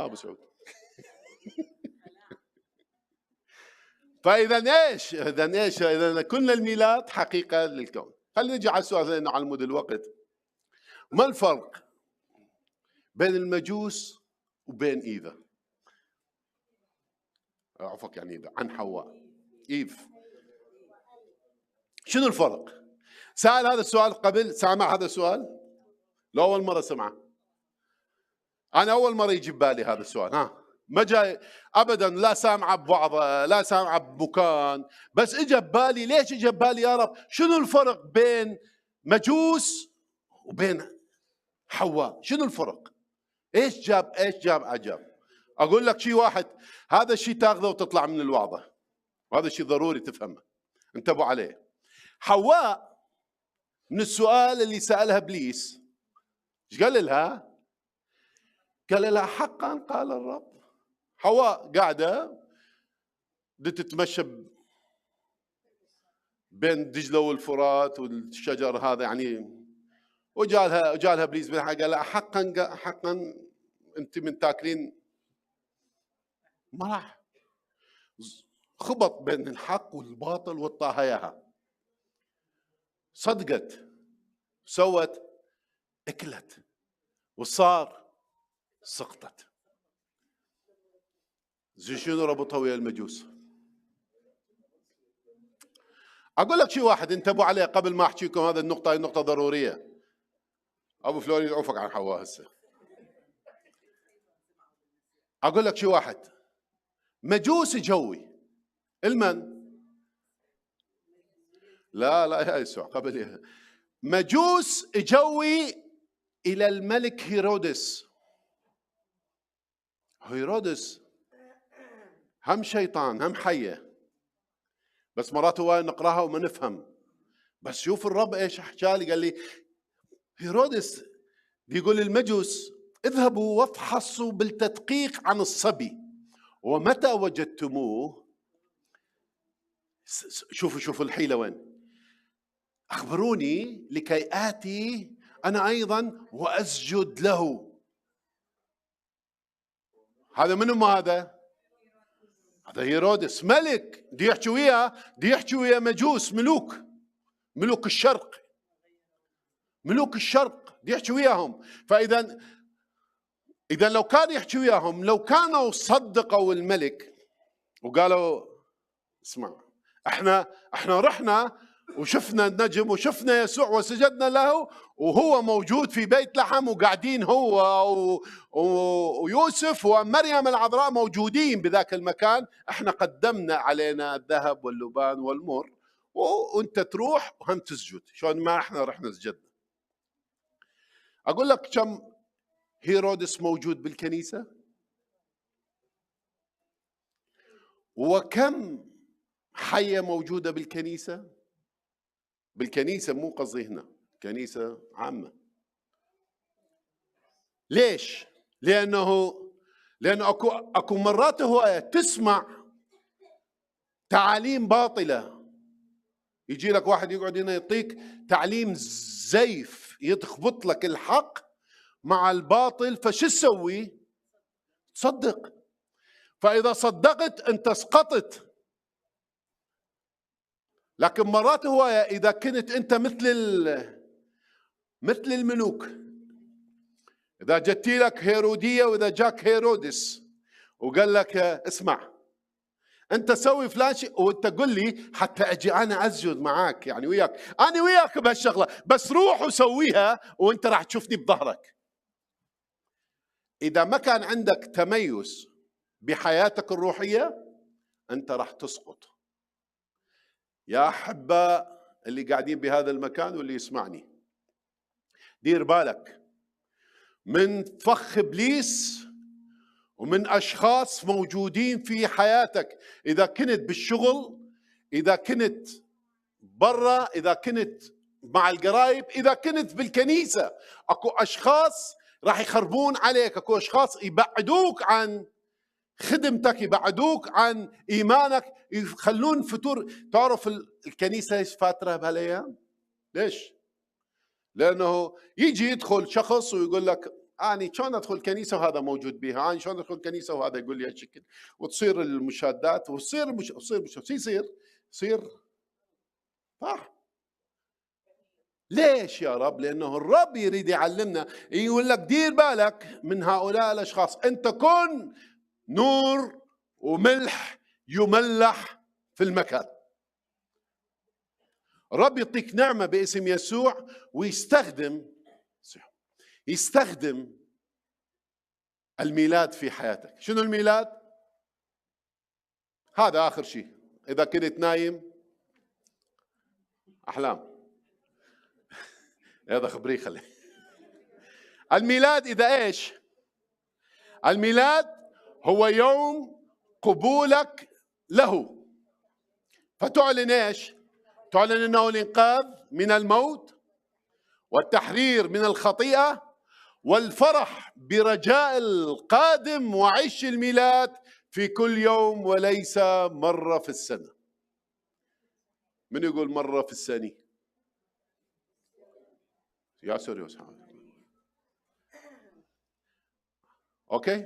ابو سعود. فاذا ايش؟ اذا ايش؟ اذا كنا الميلاد حقيقة للكون. خلينا نجي على السؤال لانه على مود الوقت. ما الفرق بين المجوس وبين ايفا؟ عفوا يعني إيفا عن حواء، ايف. شنو الفرق؟ سأل هذا السؤال قبل؟ سامع هذا السؤال؟ لو أول مرة سمعه. أنا أول مرة يجي ببالي هذا السؤال، ها ما جاي أبدا، لا سامعه بوعظة، لا سامعه بمكان، بس إجا ببالي. ليش إجا ببالي يا رب؟ شنو الفرق بين مجوس وبين حواء؟ شنو الفرق؟ إيش جاب؟ إيش جاب عجب؟ أقول لك شيء واحد، هذا الشيء تاخذه وتطلع من الوعظة، وهذا الشيء ضروري تفهمه، انتبهوا عليه. حواء من السؤال اللي سألها إبليس، ايش قال لها؟ قال لها حقا قال الرب. حواء قاعدة تتمشى بين دجلة والفرات والشجر هذا يعني، وجالها ابليس بالحق قال لها حقا حقا انت من تاكلين ما راح. خبط بين الحق والباطل والطاها اياها. صدقت، سوت، اكلت، وصار سقطت. زين شنو ربطها ويا المجوس؟ اقول لك شيء واحد انتبهوا عليه قبل ما احكي لكم هذا النقطة، هاي النقطة ضرورية. ابو فلوريد عوفك عن حواء هسه. اقول لك شيء واحد، مجوس جوي المن؟ لا لا يا يسوع قبل. مجوس جوي الى الملك هيرودس. هيرودس هم شيطان هم حية، بس مرات هواي نقراها وما نفهم. بس شوف الرب ايش حكى لي، قال لي هيرودس بيقول للمجوس اذهبوا وافحصوا بالتدقيق عن الصبي، ومتى وجدتموه. شوفوا شوفوا الحيلة وين، أخبروني لكي آتي أنا أيضا وأسجد له. هذا من ما هذا؟ هذا هيرودس ملك، دي يحكي وياه، دي يحكي ويا مجوس، ملوك، ملوك الشرق، ملوك الشرق دي يحكي وياهم. فإذا إذا لو كان يحكي وياهم، لو كانوا صدقوا الملك وقالوا اسمع احنا رحنا وشفنا النجم وشفنا يسوع وسجدنا له وهو موجود في بيت لحم، وقاعدين هو ويوسف ومريم العذراء موجودين بذاك المكان، احنا قدمنا علينا الذهب واللبان والمر، وانت تروح وهم تسجد شلون ما احنا رحنا سجدنا. اقول لك كم هيرودس موجود بالكنيسة، وكم حية موجودة بالكنيسة. بالكنيسة مو قصدي هنا، كنيسة عامة. ليش؟ لأنه أكو مرات هواية تسمع تعاليم باطلة، يجي لك واحد يقعد هنا يعطيك تعليم زيف، يتخبط لك الحق مع الباطل، فشو تسوي؟ تصدق. فإذا صدقت أنت سقطت. لكن مرات هواية إذا كنت أنت مثل الملوك، إذا جت لك هيرودية وإذا جاك هيرودس وقال لك اسمع أنت سوي فلان شيء وأنت قل لي حتى أجي أنا أسجد معاك، يعني وياك، أنا وياك بهالشغلة، بس روح وسويها وأنت راح تشوفني بظهرك. إذا ما كان عندك تميز بحياتك الروحية أنت راح تسقط. يا أحباء اللي قاعدين بهذا المكان واللي يسمعني، دير بالك من فخ إبليس ومن أشخاص موجودين في حياتك. إذا كنت بالشغل، إذا كنت برا، إذا كنت مع القرايب، إذا كنت بالكنيسة، أكو أشخاص راح يخربون عليك، أكو أشخاص يبعدوك عن خدمتك، يبعدوك عن إيمانك، يخلون فتور. تعرف الكنيسة ايش فاترة بهالأيام؟ ليش؟ لأنه يجي يدخل شخص ويقول لك أنا شلون أدخل كنيسة وهذا موجود بها؟ أنا شلون أدخل كنيسة وهذا يقول لي هالشكل؟ وتصير المشادات وتصير تصير يصير يصير صح. ليش يا رب؟ لأنه الرب يريد يعلمنا، يقول لك دير بالك من هؤلاء الأشخاص، أنت كن نور وملح يملح في المكان. الرب يعطيك نعمة باسم يسوع ويستخدم يستخدم الميلاد في حياتك. شنو الميلاد؟ هذا آخر شيء. إذا كنت نايم أحلام هذا خبريه خلي. الميلاد إذا إيش؟ الميلاد هو يوم قبولك له، فتعلن إيش؟ تعلن أنه الإنقاذ من الموت والتحرير من الخطيئة والفرح برجاء القادم وعيش الميلاد في كل يوم وليس مرة في السنة. من يقول مرة في السنة؟ يا sorry okay؟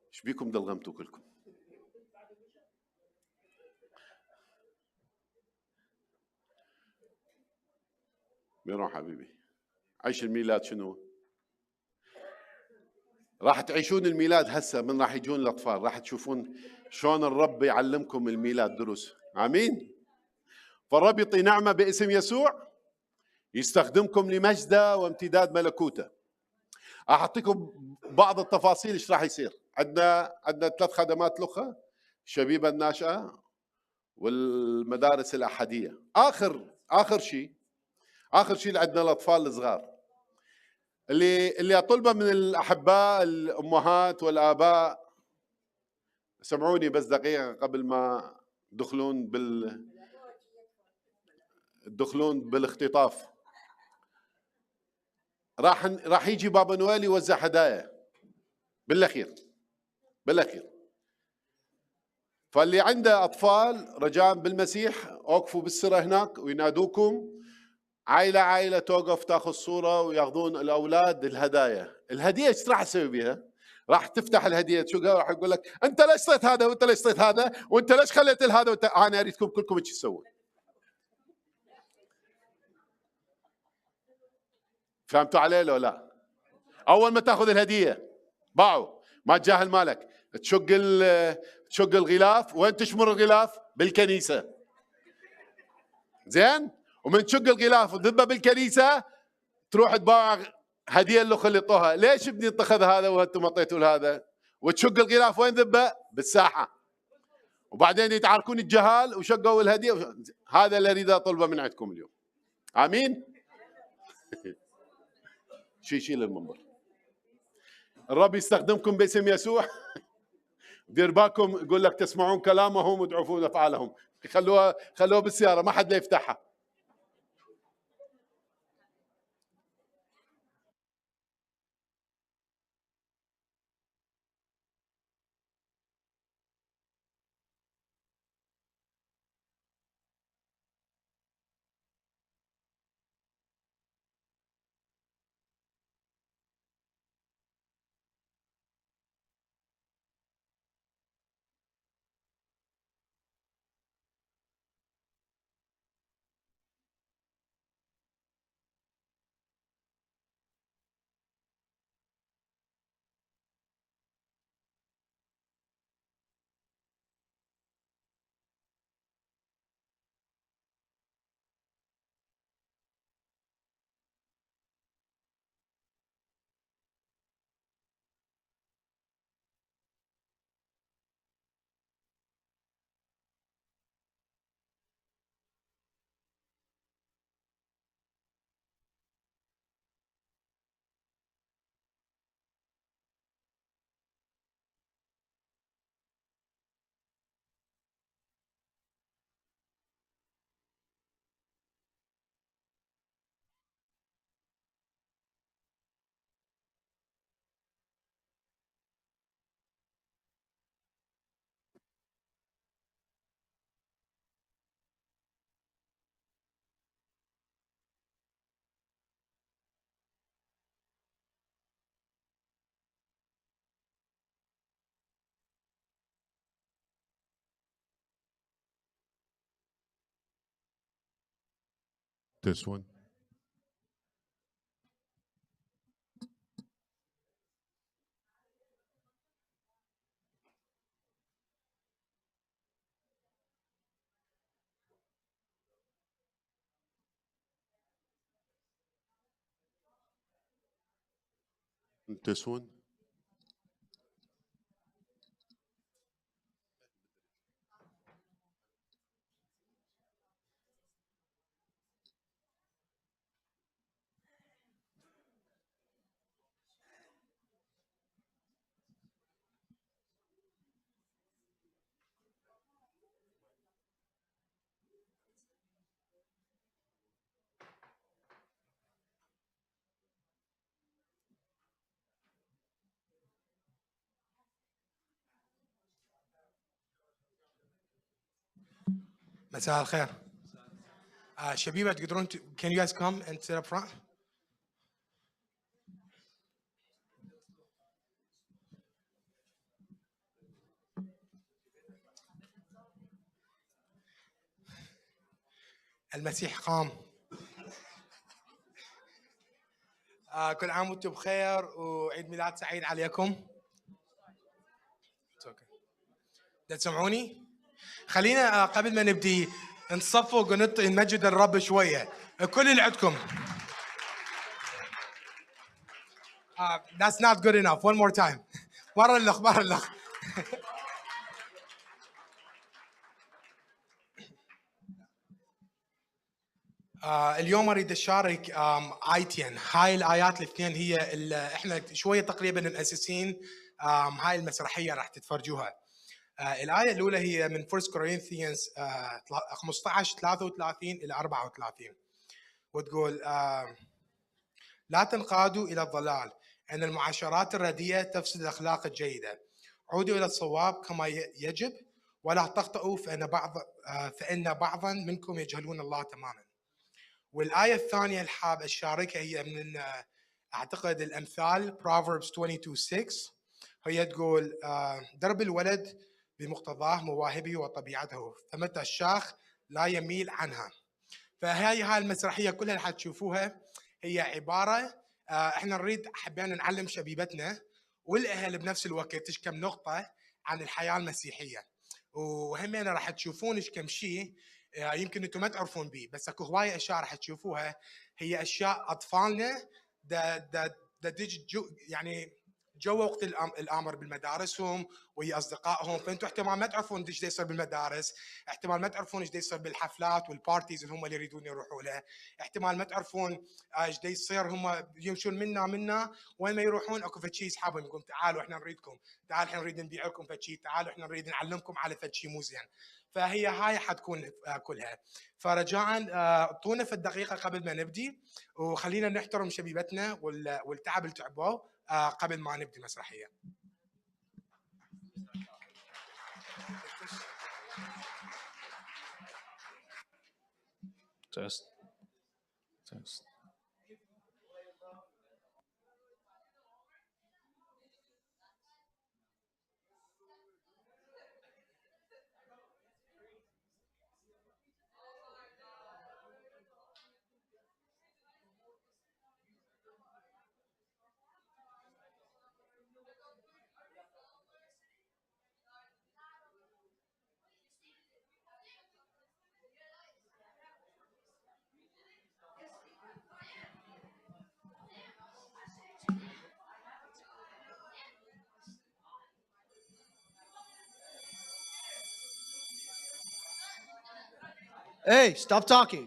ايش بيكم دلغمتوا كلكم؟ ميرون حبيبي، عيش الميلاد شنو؟ راح تعيشون الميلاد هسه، من راح يجون الاطفال راح تشوفون شلون الرب يعلمكم الميلاد دروس. امين. فالرب يعطي نعمه باسم يسوع، يستخدمكم لمجده وامتداد ملكوته. اعطيكم بعض التفاصيل ايش راح يصير. عندنا 3 خدمات لخه، الشبيبة الناشئة والمدارس الاحاديه. اخر شيء عندنا الاطفال الصغار، اللي اطلبه من الاحباء الامهات والاباء، سمعوني بس دقيقة قبل ما تدخلون بالاختطاف. راح يجي بابا نويل يوزع هدايا بالاخير. فاللي عنده اطفال رجاء بالمسيح اوقفوا بالسره هناك وينادوكم، عائلة عائلة توقف تاخذ صوره وياخذون الاولاد الهدايا. الهدية ايش راح تسوي بيها؟ راح تفتح الهدية تشوفها، راح يقول لك انت ليش صيت هذا وانت ليش صيت هذا وانت ليش خليت هذا وانت... انا اريدكم كلكم ايش تسوون. فهمتوا علي لو لا؟ اول ما تاخذ الهدية باعوا ما تجاهل مالك، تشق الغلاف. وين تشمر الغلاف؟ بالكنيسة. زين؟ ومن تشق الغلاف وتذبه بالكنيسة تروح تباع هديه اللي خلطوها. ليش ابني اتخذ هذا وانتم اعطيتوا لهذا؟ وتشق الغلاف وين ذبه؟ بالساحة. وبعدين يتعاركون الجهال وشقوا الهدية. هذا اللي اريد اطلبه من عندكم اليوم. امين. شيل المنبر. الرب يستخدمكم باسم يسوع. دير بالكم، يقول لك تسمعون كلامهم وتعرفون افعالهم. خلوها بالسيارة، ما حد لا يفتحها. Test one. Test one. مساء الخير. شبيبة، تقدرون can you guys come and sit up front? المسيح قام. كل عام وانتم بخير وعيد ميلاد سعيد عليكم. It's okay. تسمعوني؟ خلينا قبل ما نبدي نصفق ونمجد الرب شوية. كل اللي عندكم. That's not good enough. One more time. مرة اللخ، مرة اللخ. اليوم اريد اشارك ايتين. هاي الايات الاثنين هي احنا شويه تقريبا مؤسسين هاي المسرحيه راح تتفرجوها. الايه الاولى هي من 1 Corinthians 15 33 الى 34، وتقول: لا تنقادوا الى الضلال، ان المعاشرات الرديئه تفسد الاخلاق الجيده. عودوا الى الصواب كما يجب ولا تخطئوا، فان بعضا منكم يجهلون الله تماما. والآية الثانية اللي حاب أشاركها هي من أعتقد الأمثال، Proverbs 22:6. هي تقول: درب الولد بمقتضاه مواهبه وطبيعته، فمتى شاخ لا يميل عنها. فهاي هاي المسرحية كلها اللي حتشوفوها هي عبارة احنا نريد حبينا نعلم شبيبتنا والأهل بنفس الوقت كم نقطة عن الحياة المسيحية، وهمين راح تشوفون كم شيء يمكن انتم ما تعرفون بيه، بس اكو هوايه اشياء راح تشوفوها هي اشياء اطفالنا دا تجي جو، يعني جو وقت الامر بالمدارسهم ويا اصدقائهم. فانتم احتمال ما تعرفون ايش يصير بالمدارس، احتمال ما تعرفون ايش يصير بالحفلات وال parties اللي هم اللي يريدون يروحوا لها، احتمال ما تعرفون ايش يصير. هم يمشون منا منا، وين ما يروحون اكو فد شيء يسحبهم، يقول تعالوا احنا نريدكم، تعالوا احنا نريد نبيع لكم فد شيء، تعالوا احنا نريد نعلمكم على فد شيء مو زين. فهي هاي حتكون كلها. فرجاء اعطونا فد دقيقه قبل ما نبدي، وخلينا نحترم شبيبتنا والتعب اللي تعبوه قبل ما نبدي مسرحيه. Test. Test. Hey, stop talking.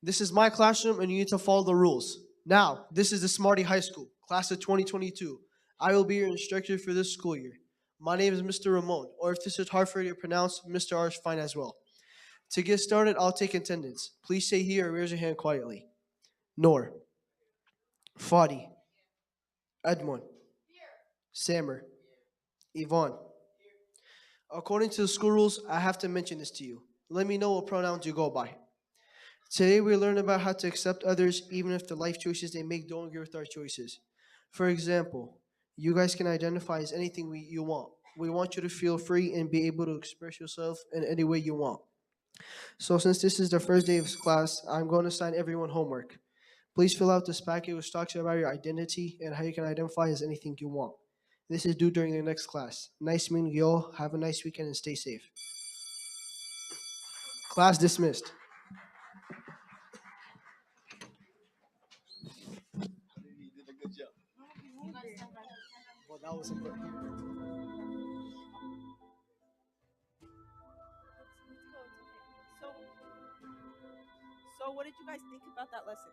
This is my classroom and you need to follow the rules. Now, this is the Smarty High School, class of 2022. I will be your instructor for this school year. My name is Mr. Ramon, or if this is hard for you to pronounce, Mr. R is fine as well. To get started, I'll take attendance. Please say here or raise your hand quietly. Noor. Fadi. Edmond. Samer. Yvonne. According to the school rules, I have to mention this to you. Let me know what pronouns you go by. Today we learn about how to accept others even if the life choices they make don't agree with our choices. For example, you guys can identify as anything you want. We want you to feel free and be able to express yourself in any way you want. So since this is the first day of class, I'm going to assign everyone homework. Please fill out this packet which talks about your identity and how you can identify as anything you want. This is due during the next class. Nice meeting you all. Have a nice weekend and stay safe. Class dismissed. You did a good job. Well, that was Let's go. It's okay. So what did you guys think about that lesson?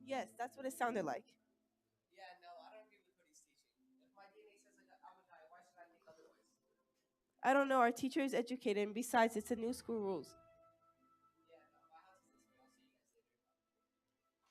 Yes, that's what it sounded like. Yeah, no, I don't agree with what he's teaching. If my DNA says I'm a guy, why should I think otherwise? I don't know. Our teacher is educated, and besides, it's the new school rules. Yeah, no, my house is this way. I'll see you guys later.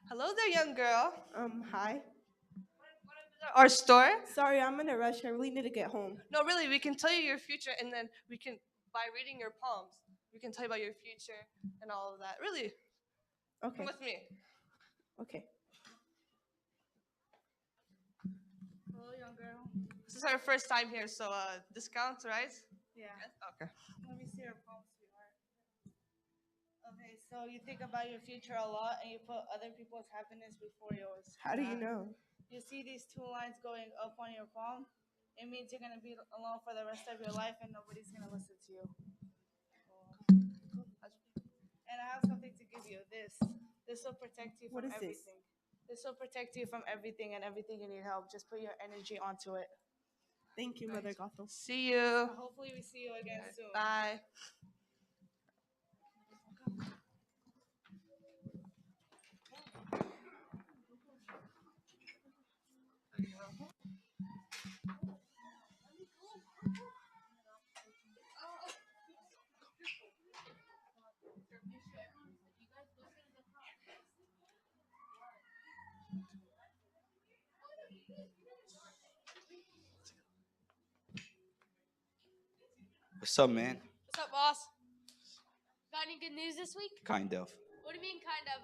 Hello there, young girl. Hi. Our store? Sorry, I'm in a rush. I really need to get home. No, really, we can tell you your future, and then we can, by reading your palms, we can tell you about your future and all of that. Really, Okay. come with me. Okay. Hello, young girl. This is our first time here, so discounts, right? Yeah. Yes? Okay. Let me see your palm, sweetheart. Okay, so you think about your future a lot and you put other people's happiness before yours. How do you know? You see these two lines going up on your palm? It means you're gonna be alone for the rest of your life and nobody's gonna listen to you. And I have something to give you. This. This will protect you What from is this? everything. This will protect you from everything and everything you need help. Just put your energy onto it. Thank you, Mother Gothel. See you. Hopefully we see you again soon. Bye. What's up, man? What's up, boss? Got any good news this week? Kind of. What do you mean, kind of?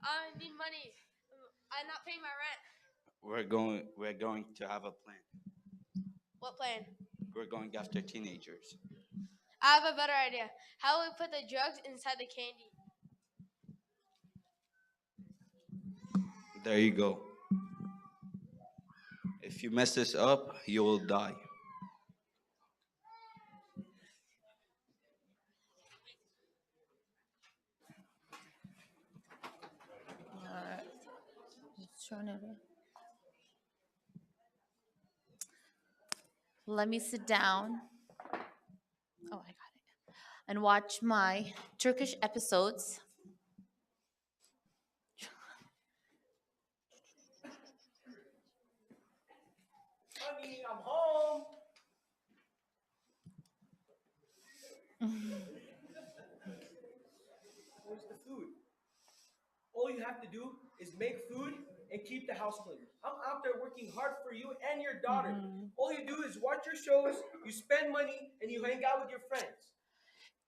I need money. I'm not paying my rent. We're going to have a plan. What plan? We're going after teenagers. I have a better idea. How about we put the drugs inside the candy? There you go. If you mess this up, you will die. Let me sit down. Oh, I got it. And watch my Turkish episodes. Honey, I'm home. Where's the food? All you have to do is make food and keep the house clean. I'm out there working hard for you and your daughter. All you do is watch your shows, you spend money, and you hang out with your friends.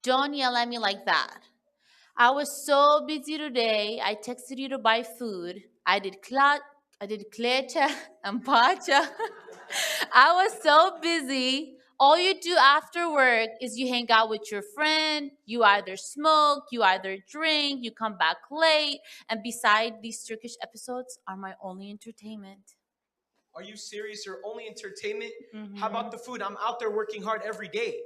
Don't yell at me like that. I was so busy today. I texted you to buy food. I did klecha and pacha. I was so busy. All you do after work is you hang out with your friend. You either smoke, you either drink, you come back late. And beside, these Turkish episodes are my only entertainment. Are you serious? Your only entertainment? How about the food? I'm out there working hard every day.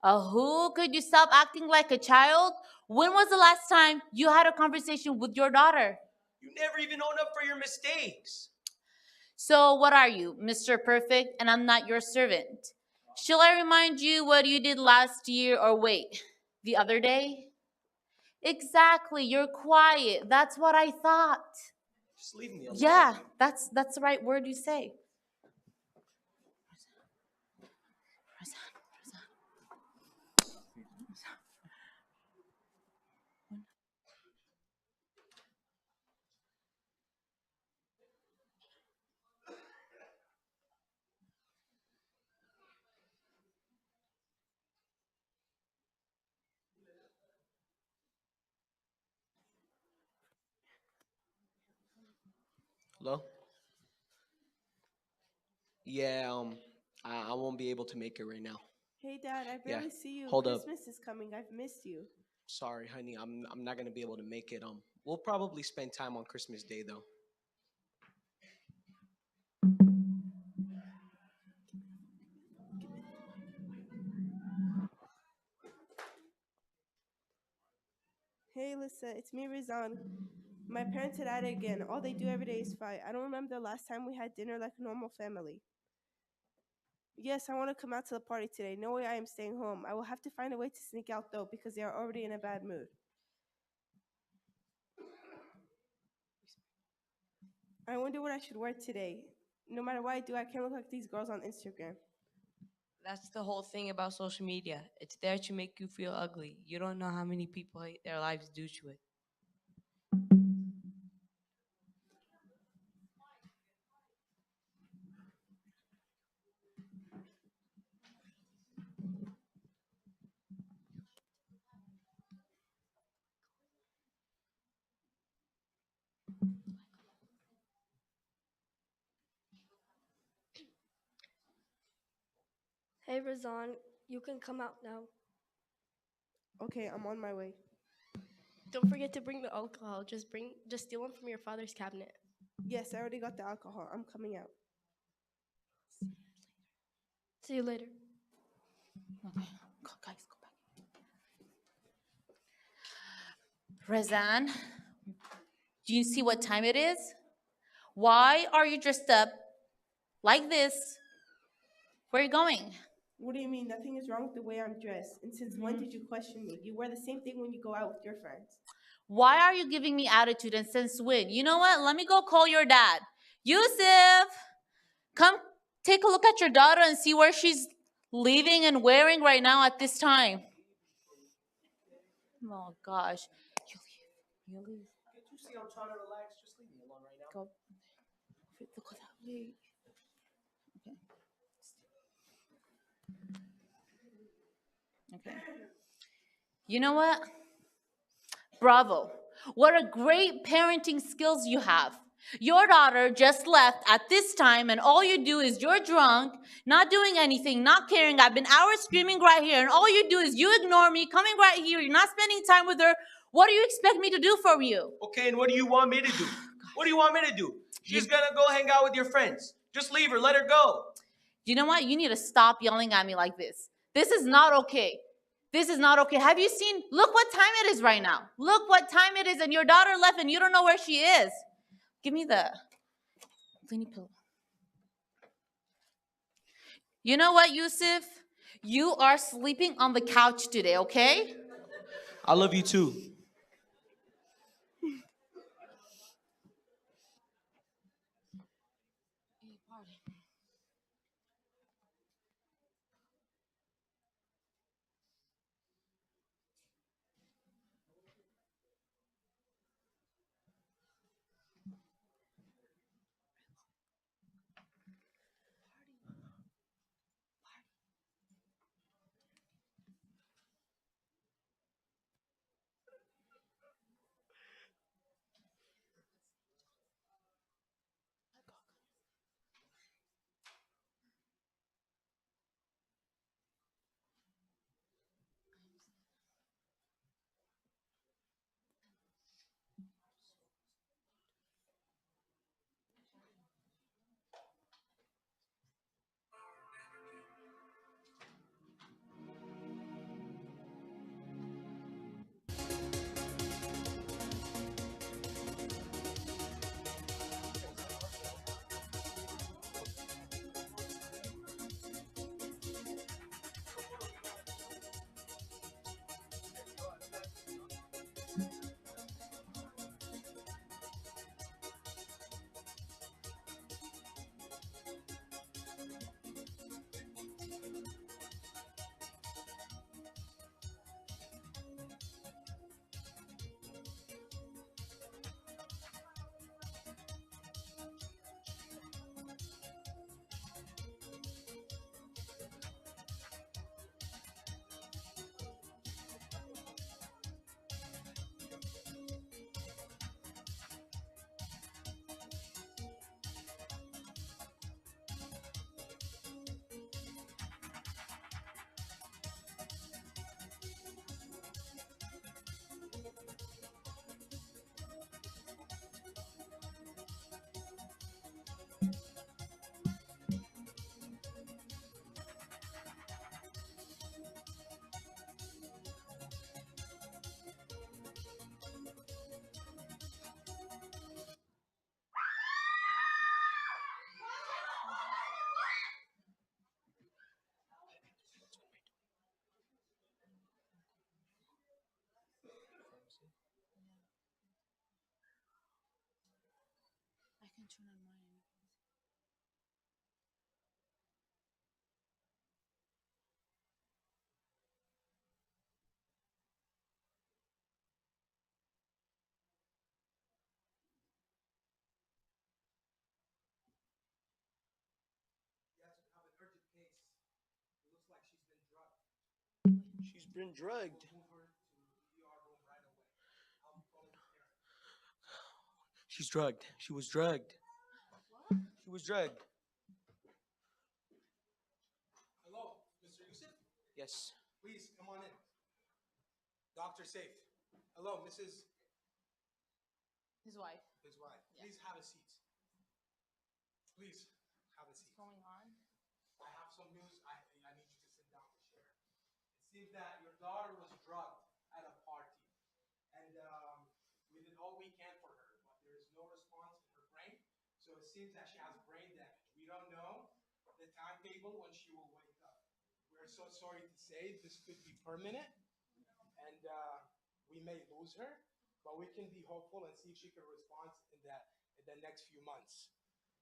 Who could you stop acting like a child? When was the last time you had a conversation with your daughter? You never even own up for your mistakes. So what are you, Mr. Perfect, and I'm not your servant? Shall I remind you what you did last year or wait, the other day? Exactly. You're quiet. That's what I thought. Just leave me alone. Yeah, that's the right word you say. Razan, Razan. Hello? Yeah, I won't be able to make it right now. Hey, Dad, I Yeah, barely see you. hold up. Christmas is coming. I've missed you. Sorry, honey, I'm not gonna be able to make it. We'll probably spend time on Christmas Day though. Hey, Lisa, it's me, Rizan. My parents had at it again. All they do every day is fight. I don't remember the last time we had dinner like a normal family. Yes, I want to come out to the party today. No way I am staying home. I will have to find a way to sneak out, though, because they are already in a bad mood. I wonder what I should wear today. No matter what I do, I can't look like these girls on Instagram. That's the whole thing about social media. It's there to make you feel ugly. You don't know how many people hate their lives due to it. Hey, Razan, you can come out now. Okay, I'm on my way. Don't forget to bring the alcohol. Just steal one from your father's cabinet. Yes, I already got the alcohol. I'm coming out. See you later. Okay, go, guys, go back. Razan, do you see what time it is? Why are you dressed up like this? Where are you going? What do you mean? Nothing is wrong with the way I'm dressed. And since when did you question me? You wear the same thing when you go out with your friends. Why are you giving me attitude and since when? You know what? Let me go call your dad. Yusuf, come take a look at your daughter and see where she's leaving and wearing right now at this time. Oh gosh. You leave. You leave. Can't you see I'm trying to relax? Just leave me alone right now. Go. Look at that. Wait. Okay. Okay. You know what? Bravo. What a great parenting skills you have. Your daughter just left at this time, and all you do is you're drunk, not doing anything, not caring. I've been hours screaming right here, and all you do is you ignore me, coming right here. You're not spending time with her. What do you expect me to do for you? Okay, and what do you want me to do? What do you want me to do? She's gonna go hang out with your friends. Just leave her, let her go. You know what? You need to stop yelling at me like this. This is not okay. This is not okay. Have you seen? Look what time it is right now. Look what time it is, and your daughter left, and you don't know where she is. Give me the cleaning pillow. You know what, Yusuf? You are sleeping on the couch today, okay? I love you too. can turn on mine and you can see. Yes, we have an urgent case. It looks like she's been drugged. She's been drugged. We'll move her to the ER room right away. I'm calling the parent. She's drugged. She was drugged. She was drugged. Hello, Mr. Yusuf? Yes. Please come on in. Dr. Safe. Hello, Mrs. His wife. His wife. Please have a seat. Please have a seat. What's going on? I have some news I need you to sit down to share. It seems that your daughter was drugged at a party, and we did all we can for her, but there is no response in her brain. So it seems that she has brain damage. We don't know the timetable when she will wake up. We're so sorry to say this could be permanent, and we may lose her, but we can be hopeful and see if she can respond in the next few months.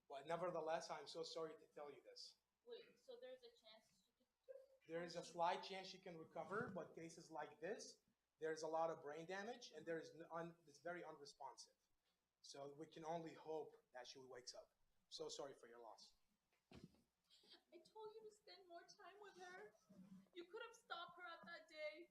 But nevertheless, I'm so sorry to tell you this. Wait, so there's a chance she could. There is a slight chance she can recover, but cases like this, there's a lot of brain damage and there is it's very unresponsive. So we can only hope that she wakes up. So sorry for your loss. I told you to spend more time with her. You could have stopped her at that day.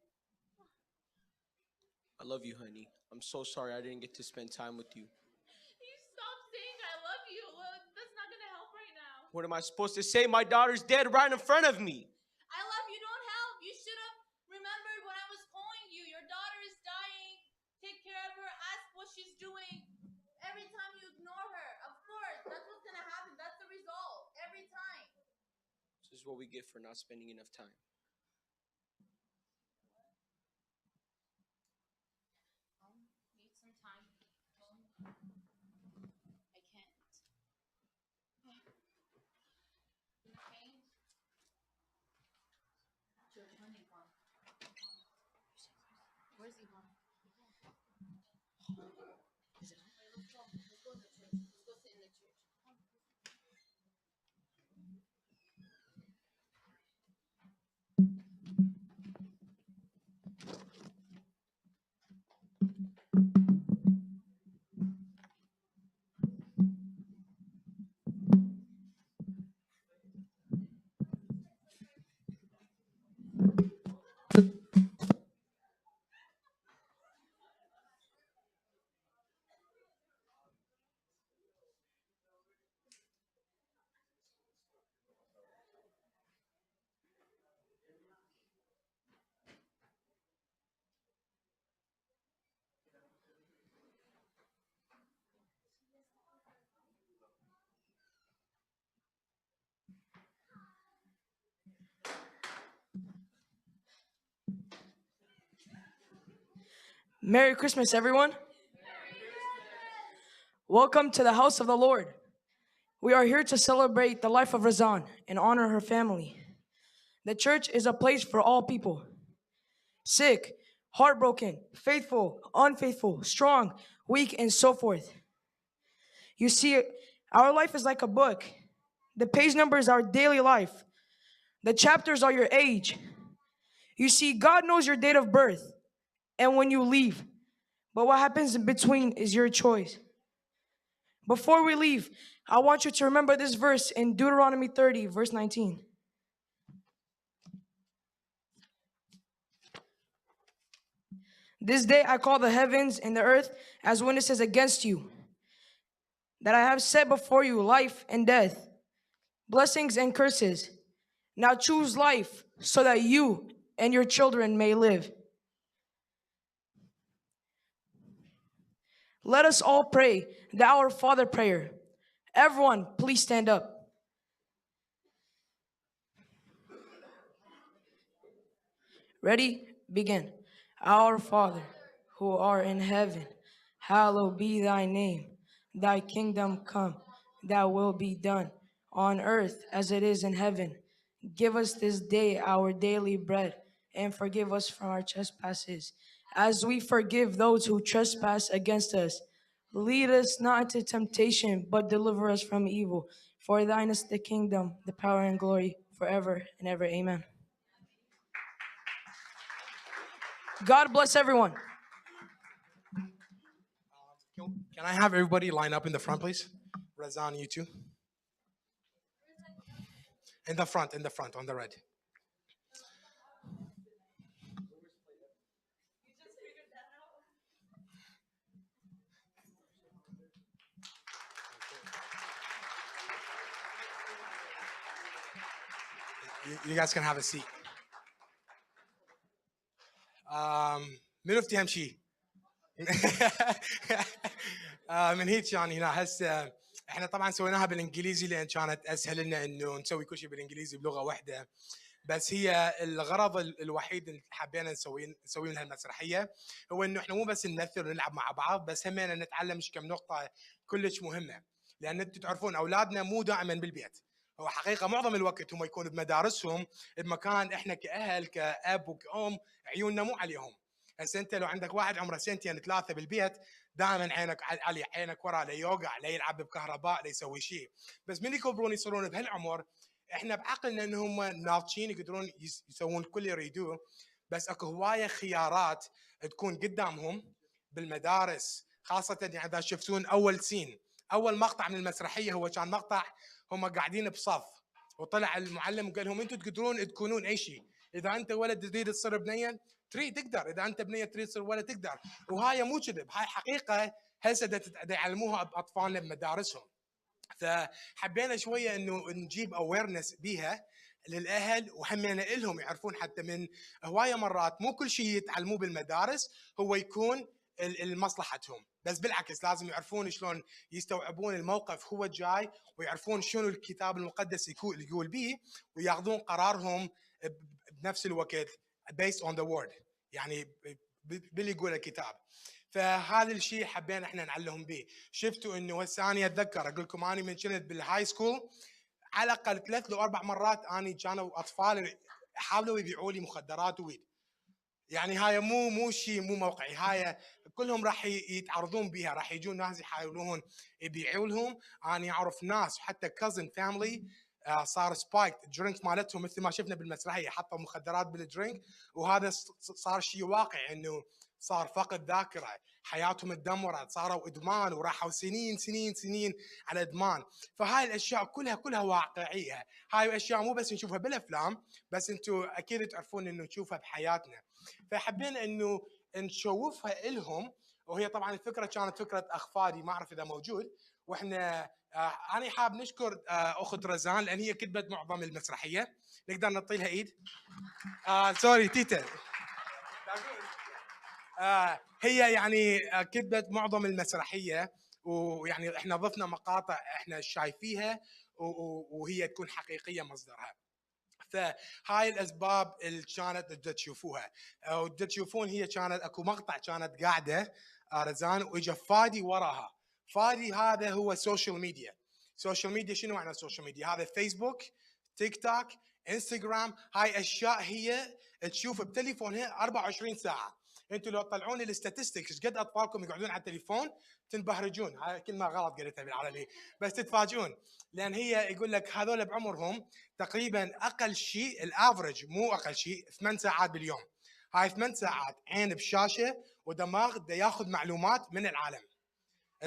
I love you, honey. I'm so sorry I didn't get to spend time with you. You stop saying I love you. Well, that's not gonna help right now. What am I supposed to say? My daughter's dead right in front of me. I love you don't help. You should have remembered when I was calling you. Your daughter is dying. Take care of her. Ask what she's doing. Every time you ignore her, of course, that's what's gonna happen. That's the result. Every time. This is what we get for not spending enough time. Need some time. I can't. Gonna change. George, when Yvonne? Where's Yvonne? Is it on? Wait, let's go. Let's go in the church. Let's go sit in the church. Merry Christmas, everyone. Welcome to the house of the Lord. We are here to celebrate the life of Razan and honor her family. The church is a place for all people: sick, heartbroken, faithful, unfaithful, strong, weak, and so forth. You see, our life is like a book. The page numbers are daily life. The chapters are your age. You see, God knows your date of birth and when you leave. But what happens in between is your choice. Before we leave, I want you to remember this verse in Deuteronomy 30, verse 19. This day I call the heavens and the earth as witnesses against you, that I have set before you life and death, blessings and curses. Now choose life so that you and your children may live. Let us all pray the Our Father prayer. Everyone, please stand up. Ready? Begin. Our Father, who art in heaven, hallowed be thy name. Thy kingdom come, thy will be done, on earth as it is in heaven. Give us this day our daily bread, and forgive us from our trespasses, as we forgive those who trespass against us. Lead us not into temptation, but deliver us from evil. For thine is the kingdom, the power, and glory forever and ever. Amen. God bless everyone. Can I have everybody line up in the front, please? Razan, you too. In the front, in the front, on the red. You guys can have a seat. منو افتهم شيء؟ من هيك يعني هنا هسه احنا طبعا سويناها بالانجليزي لان كانت اسهل لنا انه نسوي كل شيء بالانجليزي بلغه واحدة، بس هي الغرض الوحيد اللي حبينا نسوي من هالمسرحيه هو انه احنا مو بس نمثل ونلعب مع بعض، بس همينا نتعلم كم نقطة كلش مهمة، لان انتم تعرفون اولادنا مو دائما بالبيت. هو حقيقة معظم الوقت هم يكونوا بمدارسهم، بمكان احنا كاهل كاب وكأم عيوننا مو عليهم. هسه انت لو عندك واحد عمره سنتين ثلاثة بالبيت دائما عينك عليه، عينك وراه، لا يوقع، لا يلعب بكهرباء، لا يسوي شيء. بس من يكبرون يصيرون بهالعمر احنا بعقلنا انهم ناضجين يقدرون يسوون كل اللي يريدوه، بس اكو هواية خيارات تكون قدامهم بالمدارس، خاصة يعني اذا شفتون اول scene، اول مقطع من المسرحية هو كان مقطع هم قاعدين بصف، وطلع المعلم وقال لهم انتم تقدرون تكونون اي شيء، اذا انت ولد تريد تصير بنيه تريد تقدر، اذا انت بنيه تريد تصير ولد تقدر. وهاي مو كذب، هاي حقيقة هسه دا يعلموها باطفالنا بمدارسهم. فحبينا شوية انه نجيب awareness بيها للاهل وهمينا لهم يعرفون، حتى من هواية مرات مو كل شيء يتعلموه بالمدارس هو يكون لمصلحتهم، بس بالعكس لازم يعرفون شلون يستوعبون الموقف هو جاي، ويعرفون شنو الكتاب المقدس يقول بيه، وياخذون قرارهم بنفس الوقت based on the word، يعني باللي يقول الكتاب. فهذا الشيء حبينا احنا نعلمهم به. شفتوا انه هسه انا اتذكر اقول لكم انا من كنت بال high school على الاقل 3 لو 4 مرات اني كانوا اطفال حاولوا يبيعوا لي مخدرات و weed. يعني هاي مو شيء مو موقعي، هاي كلهم راح يتعرضون بها، راح يجون ناس يحاولون يبيعوا لهم. انا اعرف ناس حتى cousin family صار spike drink مالتهم مثل ما شفنا بالمسرحيه، حطوا مخدرات بال drink، وهذا صار شيء واقعي انه صار فقد ذاكره، حياتهم تدمرت، صاروا ادمان وراحوا سنين سنين سنين على ادمان. فهاي الاشياء كلها واقعية، هاي الاشياء مو بس نشوفها بالافلام، بس انتم اكيد تعرفون انه نشوفها بحياتنا. فحبينا انه نشوفها لهم، وهي طبعا الفكرة كانت فكرة اخ فادي، ما اعرف اذا موجود. واحنا انا حاب نشكر اخت رزان لان هي كتبت معظم المسرحية، نقدر نعطي لها ايد. sorry تيتا. هي يعني كتبت معظم المسرحية، ويعني احنا ضفنا مقاطع احنا شايفيها وهي تكون حقيقية مصدرها. فهاي الاسباب اللي كانت تشوفوها وتشوفون. هي كانت اكو مقطع كانت قاعدة رزان واجا فادي وراها. فادي هذا هو social media. social media شنو معنى social media؟ هذا فيسبوك، تيك توك، انستغرام، هاي اشياء هي تشوف بتليفونها 24 ساعة. انتم لو تطلعون ال statistics قد اطفالكم يقعدون على التليفون تنبهرجون، هاي كلمة غلط قلتها بالعربي، بس تتفاجئون، لان هي يقول لك هذول بعمرهم تقريبا اقل شيء ال average، مو اقل شيء، 8 ساعات باليوم. هاي 8 ساعات عين بشاشة ودماغ دا ياخذ معلومات من العالم.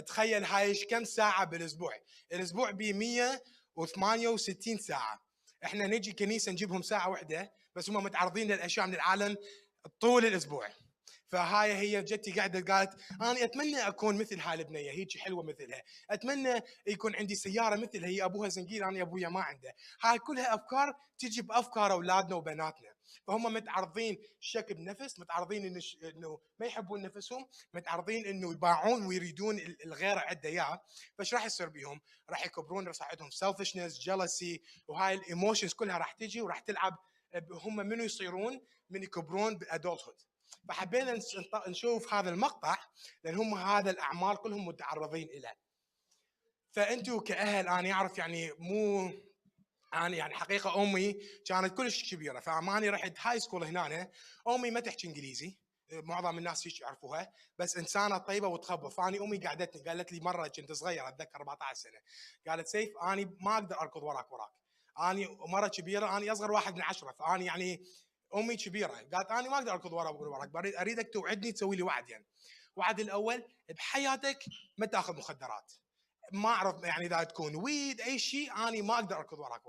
تخيل هاي كم ساعة بالاسبوع؟ الاسبوع ب 168 ساعة. احنا نجي كنيسة نجيبهم ساعة واحدة، بس هم متعرضين للاشياء من العالم طول الاسبوع. فهاي هي جتي قاعدة قالت انا اتمنى اكون مثل هاي البنية، هيك حلوة مثلها، اتمنى يكون عندي سيارة مثلها، هي ابوها زنقيل انا ابويا ما عنده. هاي كلها افكار تجي بافكار اولادنا وبناتنا. فهم متعرضين شك بنفس، متعرضين انه ما يحبون نفسهم، متعرضين انه يباعون ويريدون الغير عنده اياه. فايش راح يصير بيهم؟ راح يكبرون، راح عندهم selfishness، jealousy، وهاي ال emotions كلها راح تجي وراح تلعب هم منو يصيرون من يكبرون بال adulthood. فحبينا نشوف هذا المقطع لان هم هذا الاعمار كلهم متعرضين له. فانتم كاهل انا اعرف يعني مو انا يعني حقيقة امي كانت كلش كبيرة، فاماني رحت high school هنا، امي ما تحكي انجليزي، معظم الناس هيك يعرفوها، بس انسانه طيبة وتخبر. فاني امي قعدتني قالت لي مرة كنت صغير، اتذكر 14 سنة، قالت سيف اني ما اقدر اركض وراك، اني مرة كبيرة، اني اصغر واحد من 10، فاني يعني امي كبيرة، قالت اني ما اقدر اركض وراك، اريدك توعدني تسوي لي وعد. يعني وعد الاول بحياتك ما تاخذ مخدرات، ما اعرف يعني اذا تكون weed اي شيء، اني ما اقدر اركض وراك.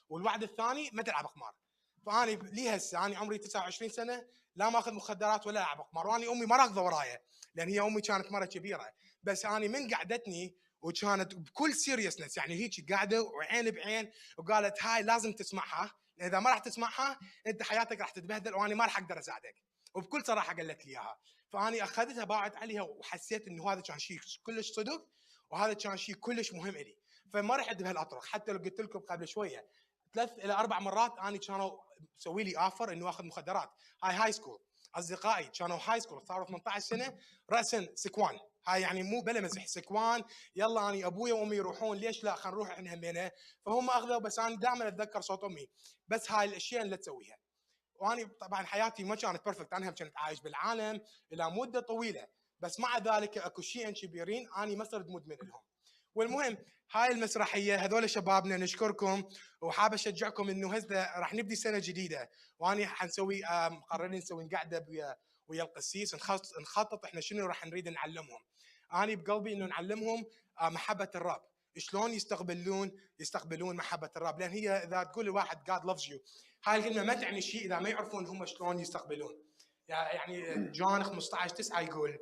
والوعد الثاني ما تلعب قمار. فاني لي هسه اني عمري 29 سنة لا ماخذ مخدرات ولا العب قمار، واني امي ما راكضه ورايا لان هي امي كانت مرة كبيرة، بس اني من قعدتني وكانت بكل seriousness يعني هيك قاعدة وعين بعين، وقالت هاي لازم تسمعها، اذا ما راح تسمعها انت حياتك راح تتبهدل واني ما راح اقدر اساعدك، وبكل صراحة قالت لي اياها. فاني اخذتها باعت عليها وحسيت انه هذا كان شيء كلش صدق وهذا كان شيء كلش مهم الي، فما رحت بهالاطرق. حتى لو قلت لكم قبل شوية 3 إلى 4 مرات اني كانوا مسوي لي offer انه اخذ مخدرات. هاي high school، اصدقائي كانوا high school صاروا 18 سنة راسا سكوان، هاي يعني مو بلا مزح سكوان، يلا اني ابويا وامي يروحون ليش لا خلينا نروح احنا همينه، فهم اخذوا. بس انا دائما اتذكر صوت امي، بس هاي الاشياء اللي تسويها. واني طبعا حياتي ما كانت perfect، انا هم كنت عايش بالعالم الى مده طويلة، بس مع ذلك اكو شيئين كبيرين اني ما صرت مدمن لهم. والمهم هاي المسرحية هذول شبابنا، نشكركم وحاب اشجعكم انه هسه راح نبدي سنة جديدة، واني حنسوي مقررين نسوي قعدة ويا القسيس نخطط احنا شنو راح نريد نعلمهم. اني بقلبي انه نعلمهم محبة الرب، شلون يستقبلون محبة الرب، لان هي اذا تقول لواحد God loves you هاي الكلمة ما تعني شيء اذا ما يعرفون هم شلون يستقبلون. يعني جون 15:9 يقول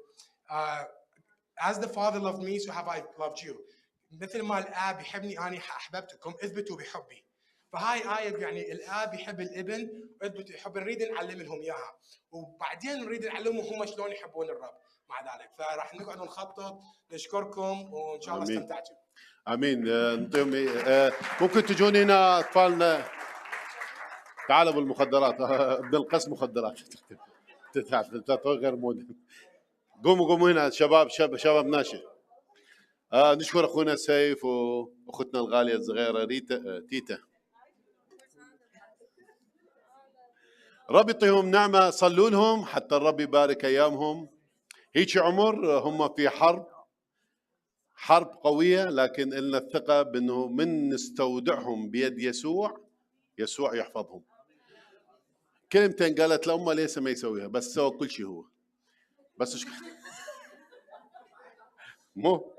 as the father loved me so have I loved you، مثل ما الاب يحبني انا احببتكم اثبتوا بحبي. فهاي آية يعني الاب يحب الابن واثبتوا يحب، نريد نعلم لهم اياها، وبعدين نريد نعلمهم هم شلون يحبون الرب مع ذلك. فراح نقعد ونخطط. نشكركم وان شاء الله استمتعتوا. امين. نعطيهم ممكن تجون هنا اطفالنا، تعالوا بالمخدرات ابن القس مخدرات غير مود. قوموا هنا شباب، شباب ناشئ. نشكر اخونا سيف واختنا الغالية الصغيرة ريتا تيتا. رب يعطيهم نعمه، صلوا لهم حتى الرب يبارك ايامهم. هيك عمر هم في حرب قوية، لكن لنا الثقة بانه من نستودعهم بيد يسوع، يسوع يحفظهم. كلمتين قالت لأمه ليس ما يسويها، بس سوى كل شيء هو. بس مو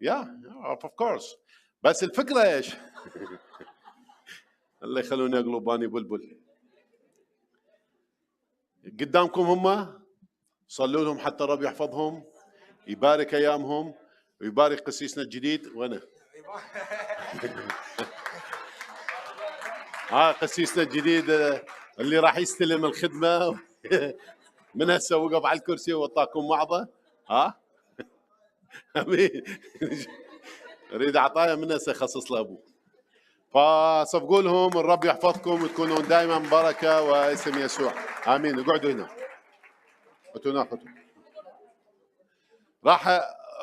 yeah of course، بس الفكرة ايش؟ الله يخلوني اقلب اني بلبل قدامكم. هم صلوا لهم حتى الرب يحفظهم، يبارك ايامهم، ويبارك قسيسنا الجديد. وانا قسيسنا الجديد اللي راح يستلم الخدمة من هسه وقف على الكرسي وطاكم وعظه. ها امين. اريد عطايا من هسه يخصص لابوه. فصفقوا لهم، الرب يحفظكم وتكونون دائما بركة واسم يسوع. امين. اقعدوا هنا، انتوا ناخذ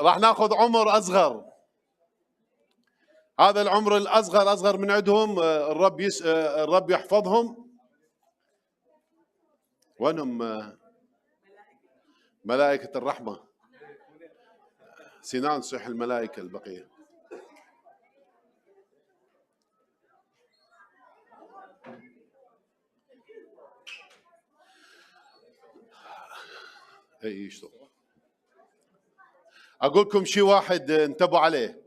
راح ناخذ عمر اصغر. هذا العمر الاصغر اصغر من عندهم، الرب يحفظهم. وينهم ملائكة الرحمة؟ سنان صح الملائكة البقية. اي يشتغل. اقول لكم شيء واحد انتبهوا عليه.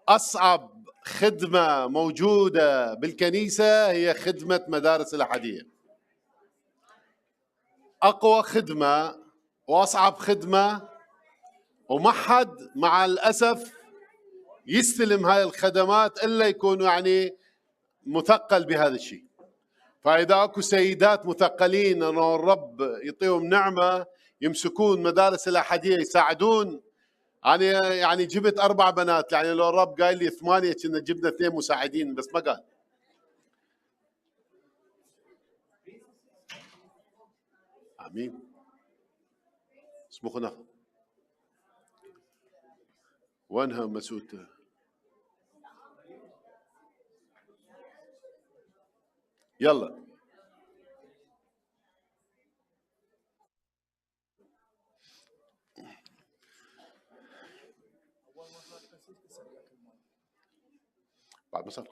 اصعب خدمة موجودة بالكنيسة هي خدمة مدارس الأحدية. اقوى خدمة واصعب خدمة، وما حد مع الاسف يستلم هاي الخدمات الا يكون يعني مثقل بهذا الشيء. فاذا اكو سيدات مثقلين انه الرب يعطيهم نعمه يمسكون مدارس الاحديه يساعدون. انا يعني جبت 4 بنات، يعني لو الرب قال لي 8 كنا جبنا 2 مساعدين، بس ما قال. امين. اسمخنا وينها مسؤولته؟ يلا. بعد ما صار.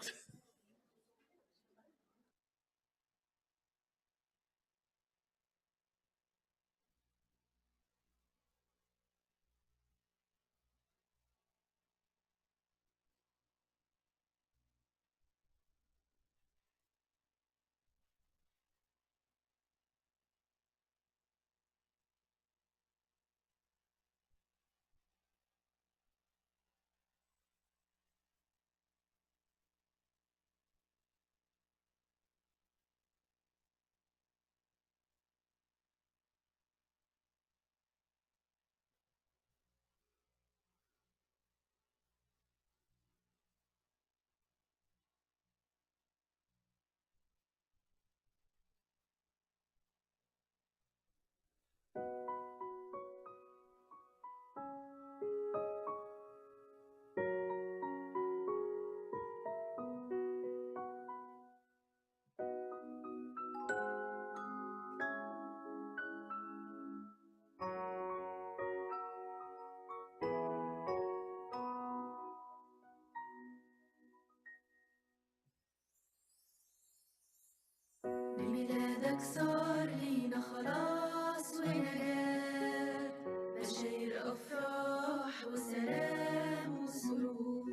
بميلادك صار لينا خلاص ونجاة، بشاير أفراح وسلام وسرور،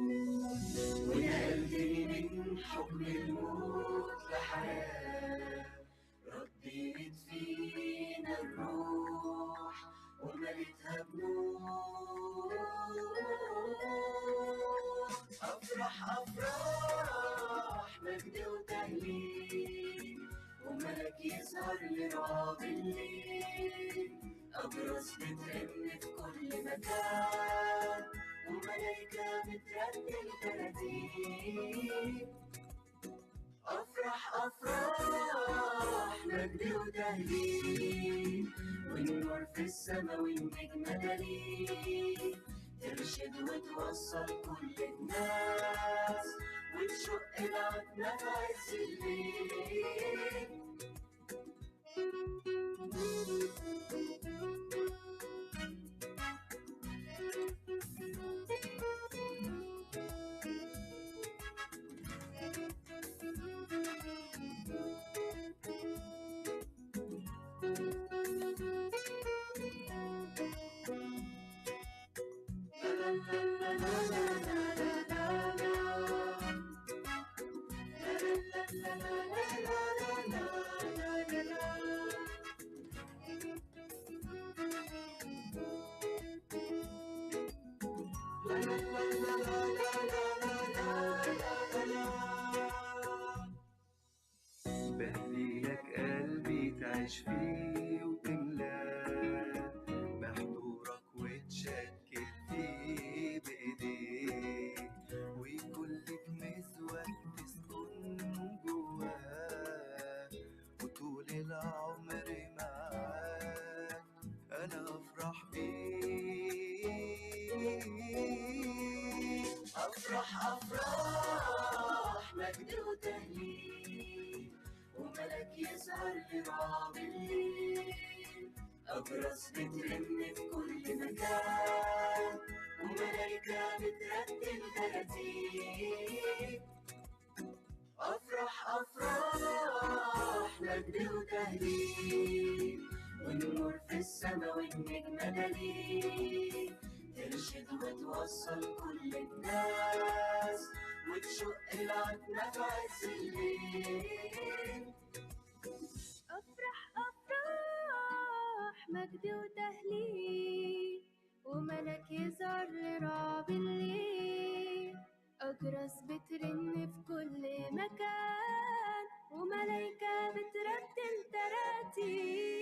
ونقلتني من حكم الموت لحياة، رديت فينا الروح ومليتها بنور. أفراح أفراح مجد وتهليل، وملك يظهر لرعاب الليل، أبرز بترن في كل مكان، وملايكة بترتل تراتيل. أفراح أفراح مجد وتهليل، والنور في السما والنجمة دليل، ترشد وتوصل كل الناس، وتشق العتمة في عز الليل. بهدي لك قلبي تعيش فيه وتملاه بحضورك وتشكل فيه بإيديك، ويكون لك مزوج تسكن جواه، وطول العمر معاك أنا أفرح بيك. أفراح أفراح مجد وتهليل، وملك يظهر لرعاب الليل، أجرس بترن في كل مكان، وملايكة بترتل تراتيل. أفراح أفراح مجد وتهليل، والنور في السما والنجمة دليل، ترشد وتوصل كل الناس، وتشق العتمة في عز الليل. أفرح أفراح مجد وتهليل، وملك يظهر لرعب الليل، أجرس بترن في كل مكان، وملايكة بترتل تراتيل.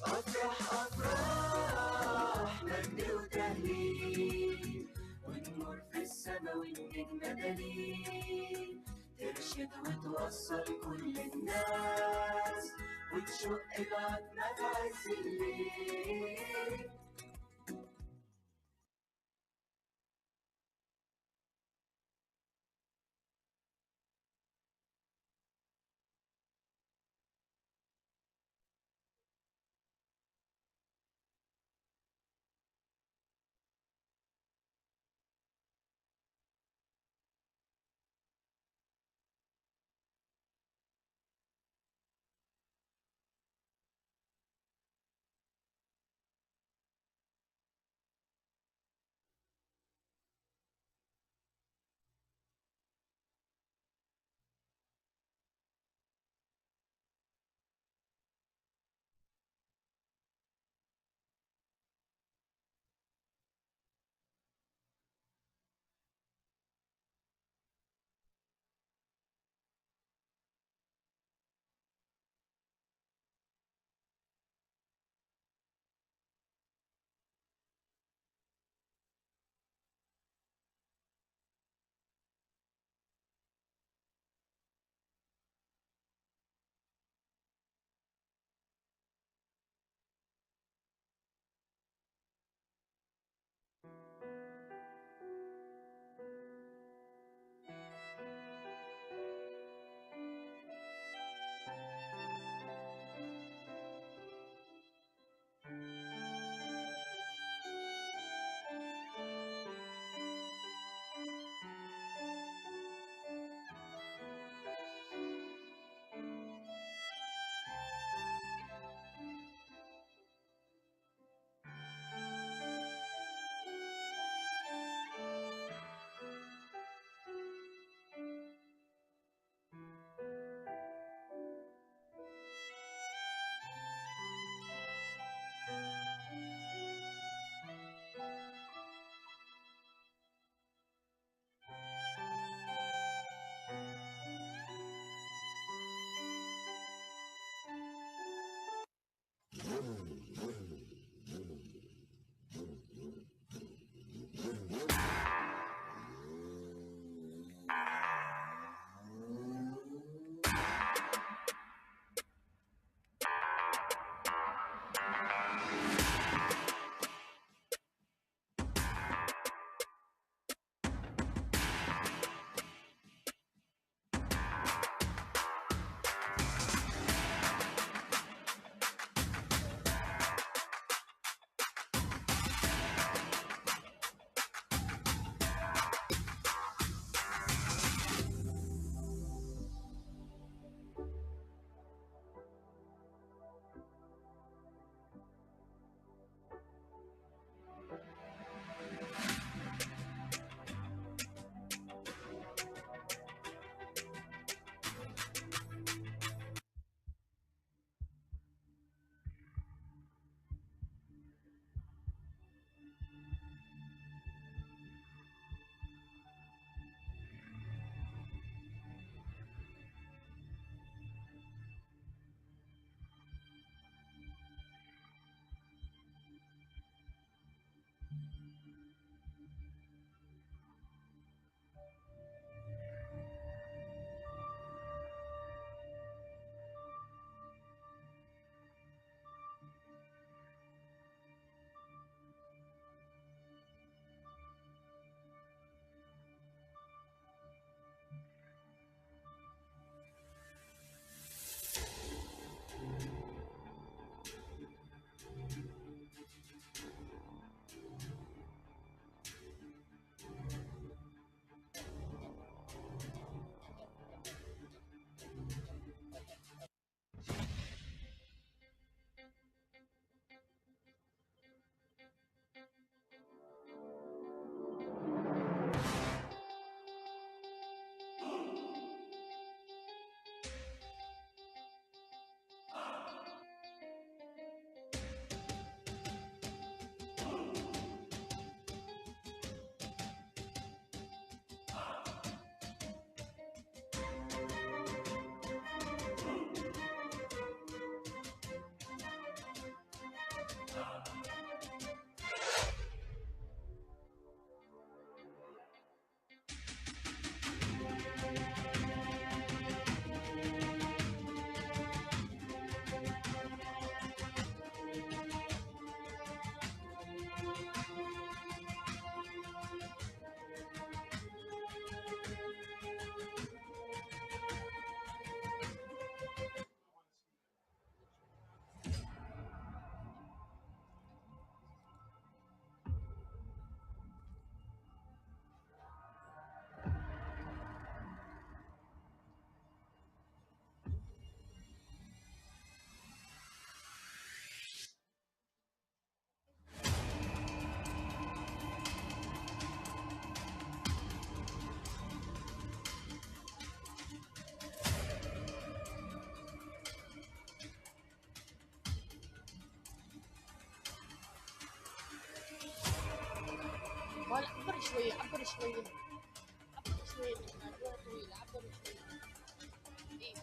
أفراح أفراح مجد وتهليل، والنور في السما والنجمة دليل، ترشد وتوصل كل الناس، وتشق العتمة في عز الليل. شوي، عبر شوي، عبر شوي من هنا، طويلة، عبر شوي. إيه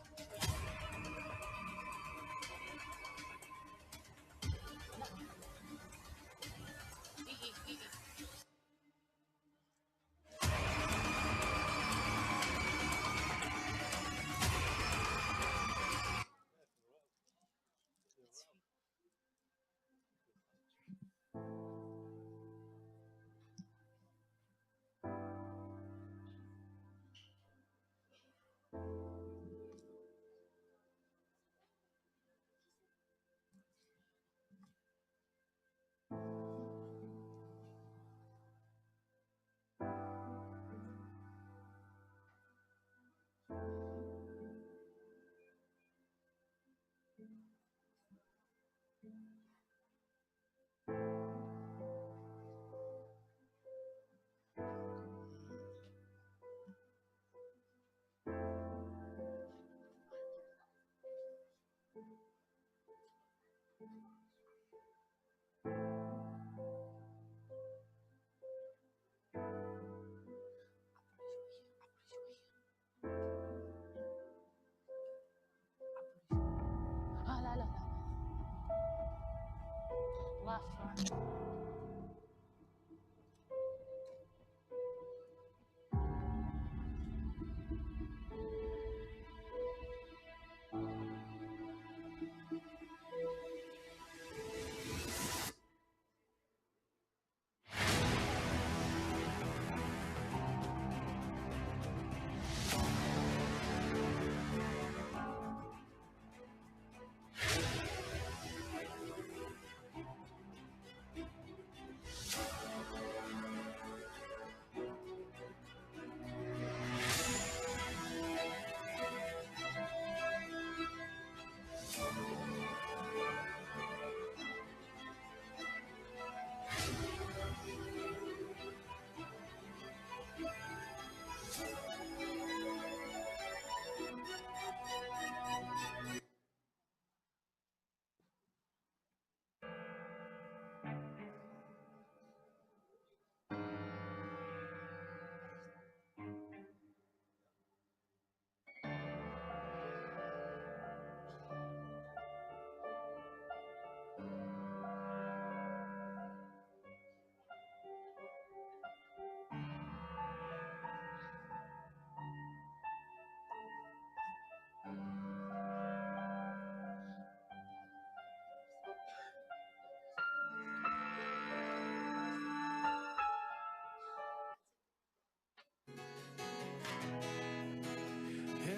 لا. إيه إيه إيه إيه. آه لا لا لا، left right.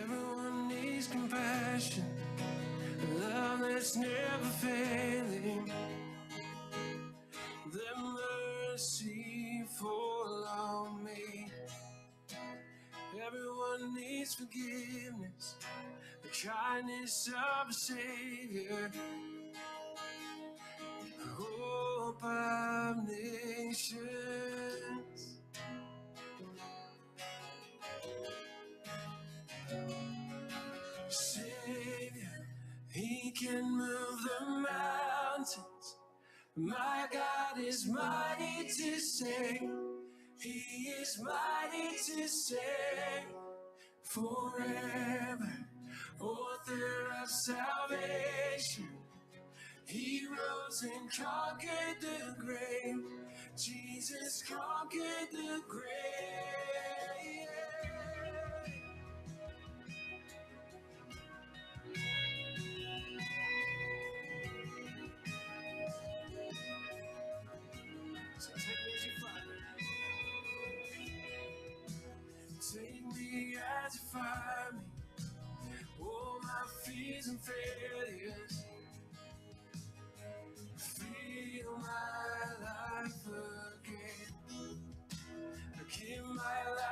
Everyone needs compassion, a love that's never failing. The mercy fall on me. Everyone needs forgiveness, the kindness of a Savior, hope of nations. Savior, He can move the mountains. My God is mighty to save. He is mighty to save forever. Author of salvation. He rose and conquered the grave. Jesus conquered the grave. So take me as you find me. Take me as you find me. All my fears and failures. Feel my life again. I give my life.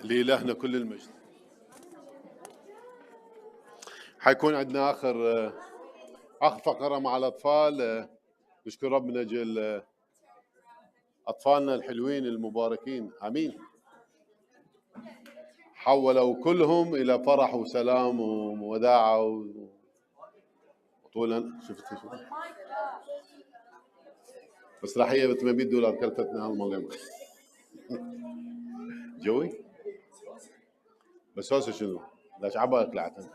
لإلهنا كل المجد. حيكون عندنا آخر فقرة مع الأطفال. نشكر رب من أجل أطفالنا الحلوين المباركين، آمين. حولوا كلهم إلى فرح وسلام ووداعة وطولا. شفت مسرحية ب $800 كلفتنا هالمرة. جوي بس هوسه شنو؟ لاش عبالك لعتن.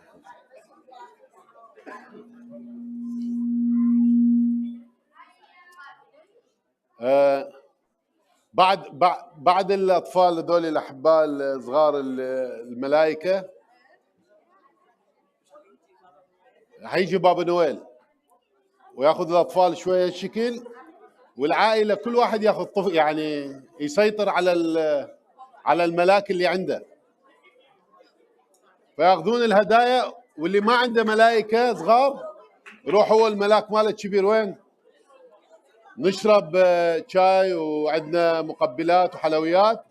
بعد الأطفال هذول الأحباء الصغار الملائكة، حيجي بابا نويل وياخذ الأطفال شوية شكل، والعائلة كل واحد ياخذ طفل، يعني يسيطر على الملاك اللي عنده، فياخذون الهدايا. واللي ما عنده ملائكة صغار يروح هو الملاك ماله الكبير وين؟ نشرب شاي وعندنا مقبلات وحلويات،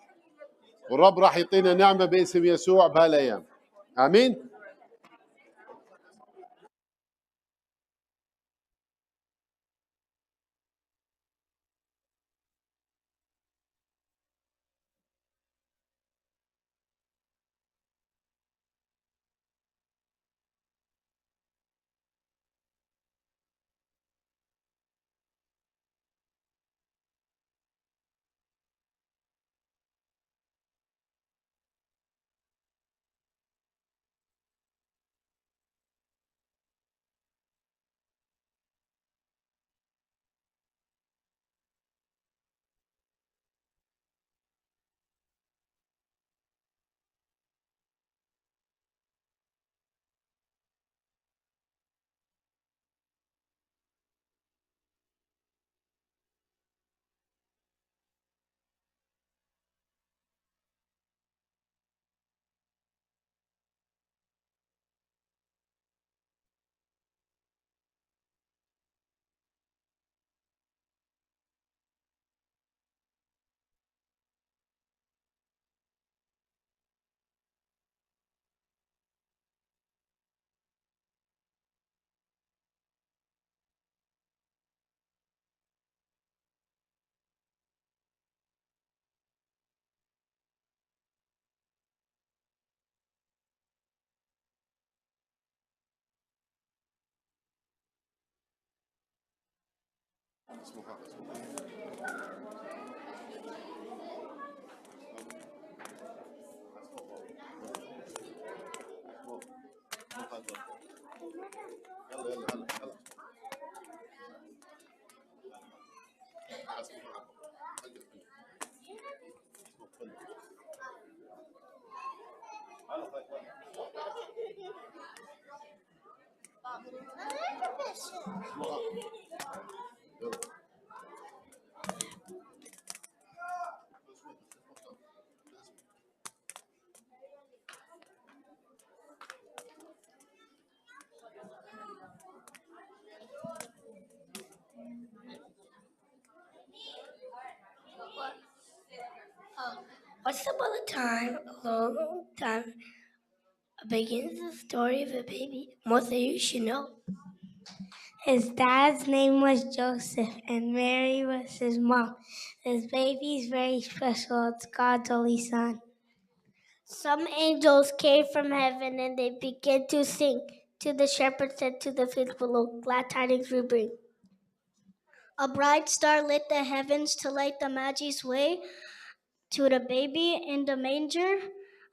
والرب راح يعطينا نعمة باسم يسوع بهالايام، آمين. Once upon a time, a long time, begins the story of a baby most of you should know. His dad's name was Joseph, and Mary was his mom. This baby is very special. It's God's only son. Some angels came from heaven, and they began to sing to the shepherds and to the fields below. Glad tidings we bring. A bright star lit the heavens to light the Magi's way to the baby in the manger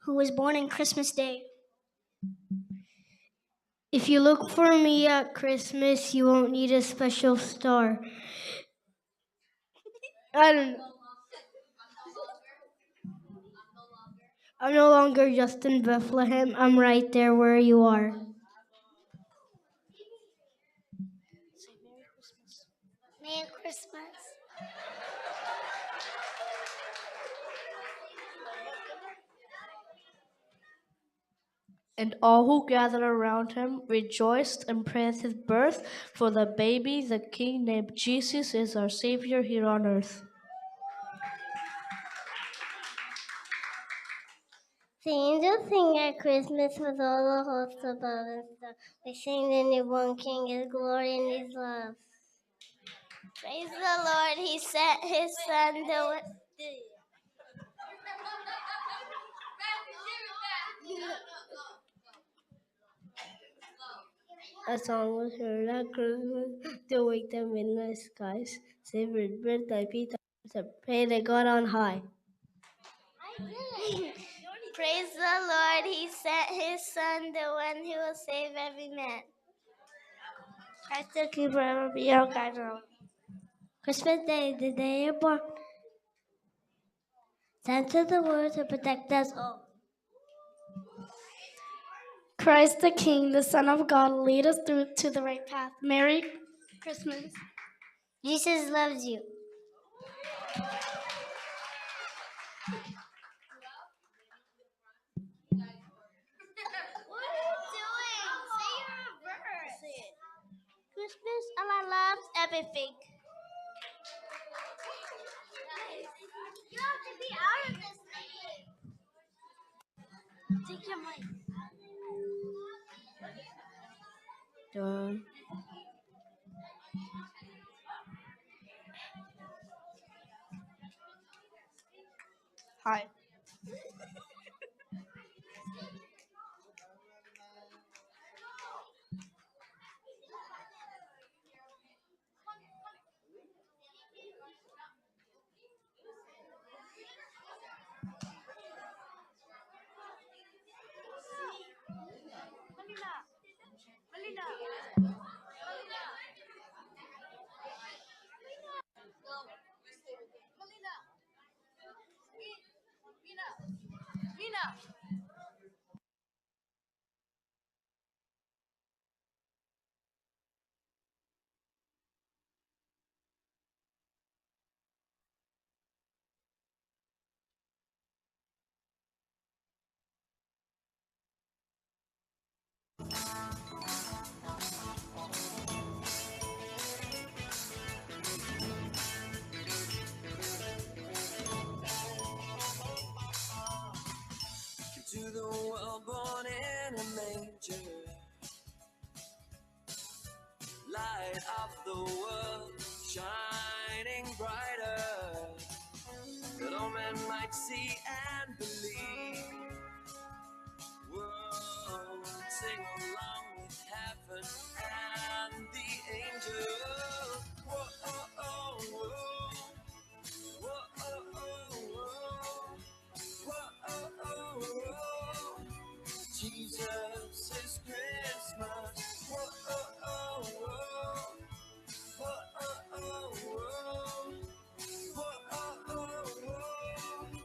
who was born on Christmas Day. If you look for me at Christmas, you won't need a special star. I don't know. I'm no longer just in Bethlehem. I'm right there where you are. Say Merry Christmas. Merry Christmas. And all who gathered around him rejoiced and praised his birth, for the baby, the king named Jesus, is our Savior here on earth. The angels sing at Christmas with all the hosts above and stuff. We sing the newborn King, His glory and His love. Praise the Lord, He sent His Son to. A song was heard at Christmas to wake the midnight skies. Savored birth, thy peace, to pray to God on high. Praise the Lord, He sent His Son, the one who will save every man. Christ the King forever be our guide. Christmas Day, the day you're born, sent to the world to protect us all. Christ the King, the Son of God, lead us through to the right path. Merry Christmas. Jesus loves you. What are you doing? Say your verse. Christmas, Allah loves everything. You have to be out of this thing. Take your mic. Done. Hi. Mina. To the world born in a manger, light of the world, shining brighter, that all men might see and believe. Whoa, sing along with heaven and the angels. Whoa, oh, oh, whoa. Whoa, oh, oh, whoa. Whoa, oh, oh, whoa. Jesus is Christmas. Whoa, oh, oh, whoa. Whoa, oh, oh, whoa. Whoa, oh, oh, whoa.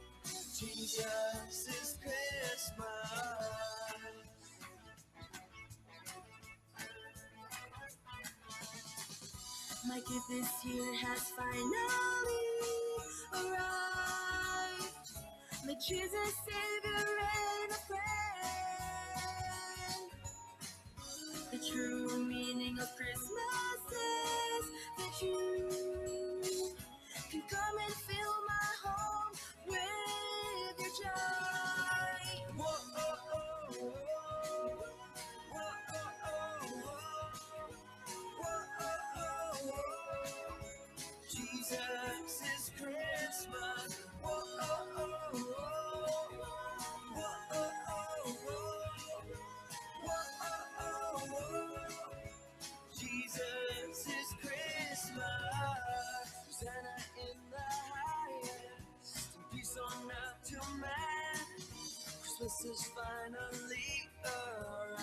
Jesus is Christmas. My gift this year has finally arrived. My Jesus, Savior, and a friend. The true meaning of Christmas is that you can come and fill my home with your joy. Whoa, oh, oh, whoa. Whoa, oh, oh, whoa. Whoa, oh, oh, whoa. Jesus is Christmas. Whoa, oh, oh, whoa. Whoa, oh, oh, whoa. Whoa, oh, oh, whoa. Jesus is Christmas. Hosanna in the highest, and peace on earth to man. Christmas is finally arrived.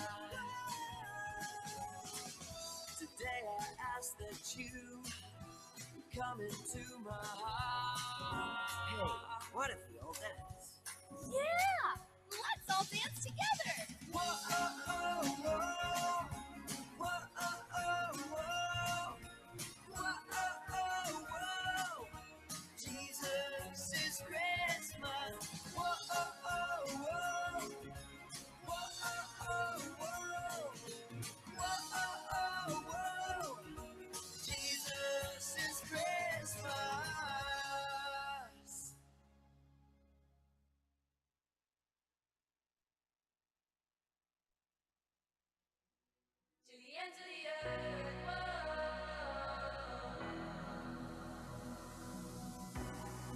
Today I ask that you come into my heart. Hey, what if we all dance? Yeah! Let's all dance together! Whoa, oh, oh, whoa. Whoa, oh, oh, whoa. Whoa, oh, oh, whoa. Jesus is Christmas. Whoa, oh, oh, whoa. Whoa, oh, oh, whoa. Whoa, oh, oh, whoa. Jesus is Christmas.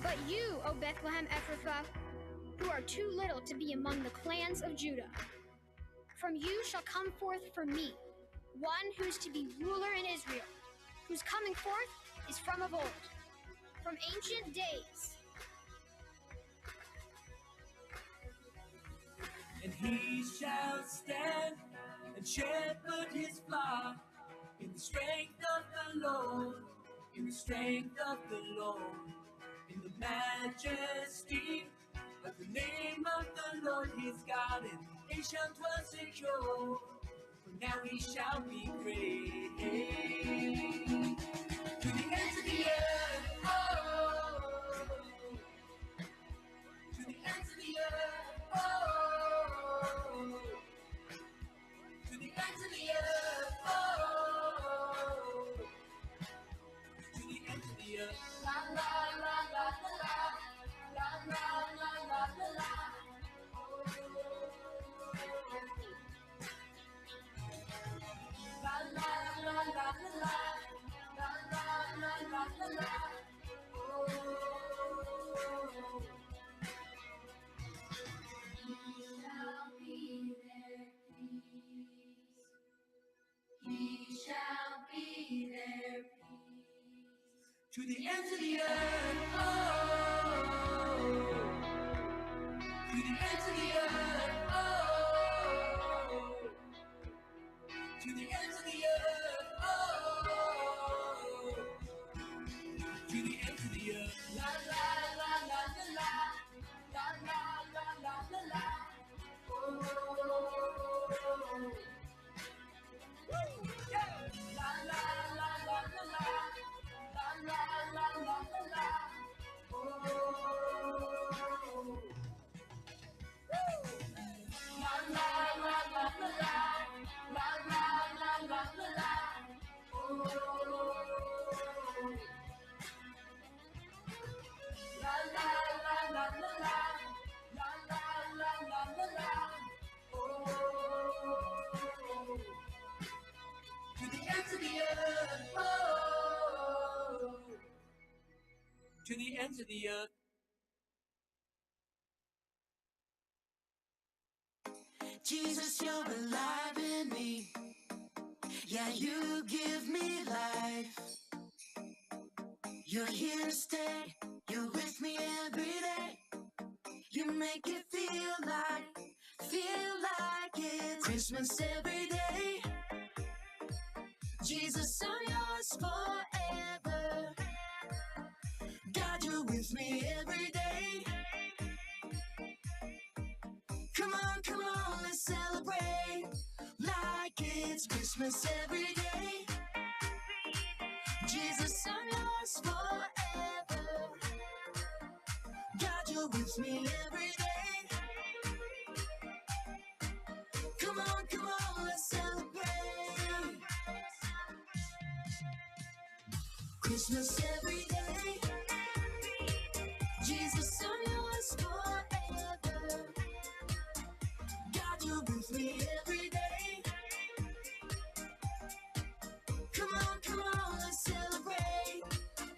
But you, O Bethlehem Ephrathah, who are too little to be among the clans of Judah, from you shall come forth for me one who is to be ruler in Israel, whose coming forth is from of old, from ancient days. And he shall stand and shepherd his flock in the strength of the Lord, in the strength of the Lord, in the majesty of the name of the Lord his God, and they shall dwell secure, for now he shall be great. To the ends of the earth, oh, to the ends of the earth, oh, to the ends of the earth, oh, to the ends of the earth. La la la la la la la la la la la la. La la la la la la la la la la la. Oh. He shall be their peace. He shall be their peace. To the ends of the earth, oh. To the ends of the earth, oh. To the ends of the earth, oh. To the ends of the earth. La la la la la la la la la la la la. Oh. Woo! Yeah! La la la la la la la la la la la la. Oh. Woo! La la la la la la la la la la la la. Oh. La la la la la la la la la la la la. Oh. To the ends of the earth, oh. To the ends of the earth. Jesus, you're alive in me. Yeah, you give me life. You're here to stay. You're with me every day. You make it feel like it's Christmas every day. Jesus, I'm yours forever. God, you're with me every day. Come on, come on, let's celebrate like it's Christmas every day. Jesus, I'm yours forever. God, you're with me every day. Come on, come on, let's celebrate. Christmas every day. Jesus, I'm yours forever. God, you're with me every day. Come on, come on, let's celebrate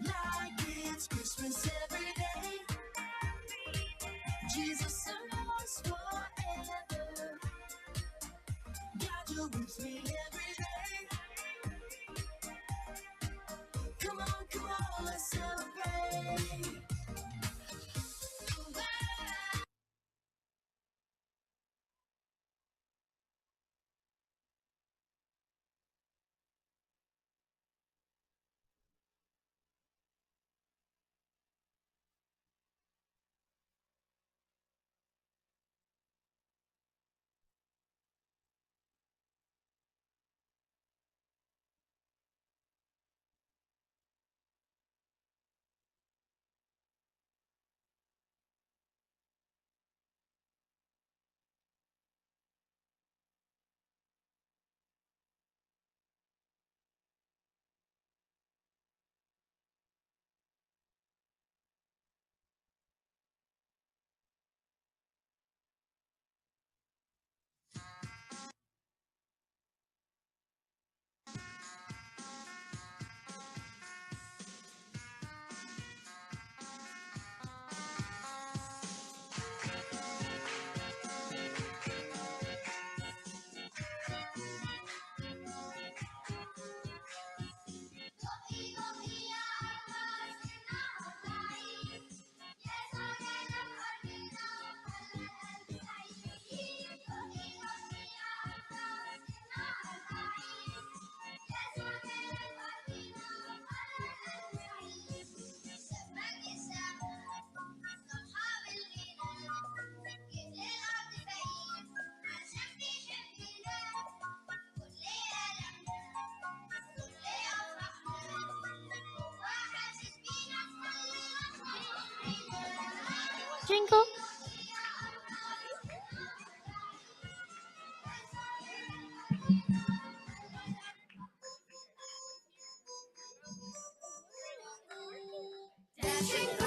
like it's Christmas every day. Jesus, I'm yours forever. God, you're with me every day. Come on, come on, let's celebrate. Jingle.